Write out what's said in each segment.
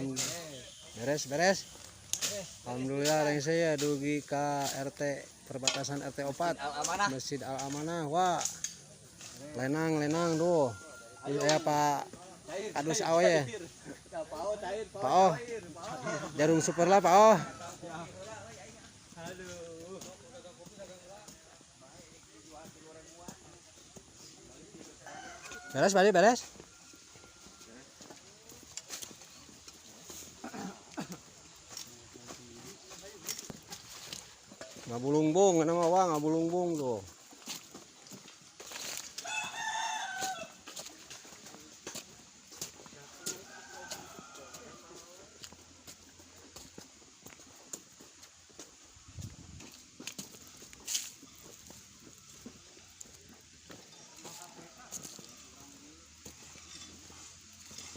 Alhamdulillah. Beres, beres. Alhamdulillah rengse ya dugi ka RT perbatasan RT 4. Al Amanah. Masjid Al Amanah. Wah. Lenang, lenang duh. Ini aya Pak Kadus Awe ya. Pak Oh. Jarum super lah Pak Oh. Beres, balik beres. Ngabulungbung, nama wah ngabulungbung tuh.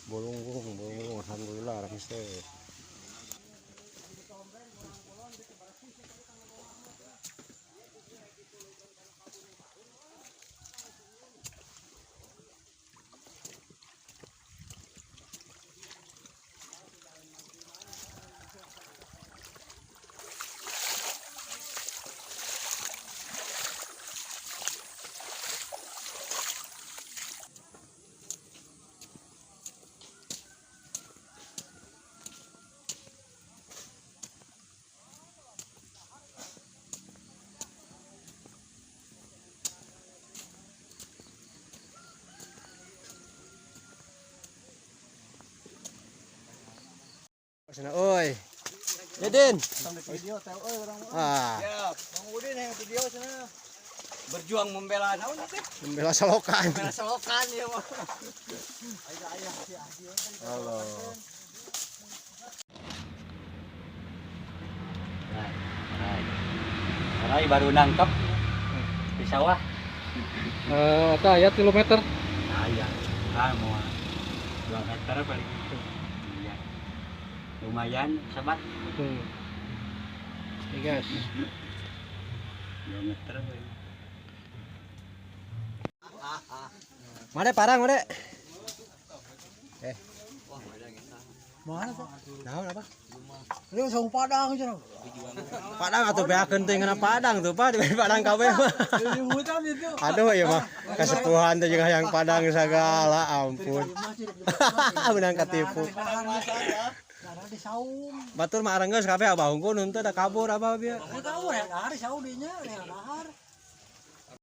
Bulungbung, bulungbung, alhamdulillah rengse. Sana oi. Ya Din. Video teh euy urang mah. Ah, Siap. Bang Udin yang video cenah. Berjuang membela naon teh? membela solokan. Membela selokan ya mah. Halo. Rai baru nangkep di sawah. Eh, eta aya 3 meter. Ah iya. Ah mau 2 meter paling itu. Iya. Lumayan sobat. Nih guys. 2 meter paling. Made parang made. Eh, Mana sih? naon apa? Ini saung Padang cenah. Padang atuh beakeun teh ngeuna Padang tuh Pak, di Padang kabeh mah. Di hutan itu. Aduh ya mah kesepuhan teh jeung hayang Padang sagala ampun. Menang ketipu. Karena di saung. Batur mah arenggeus kabeh abah unggul henteu da kabur abah bieu. Ini tahu ya, dahar di saung dinya, ya dahar.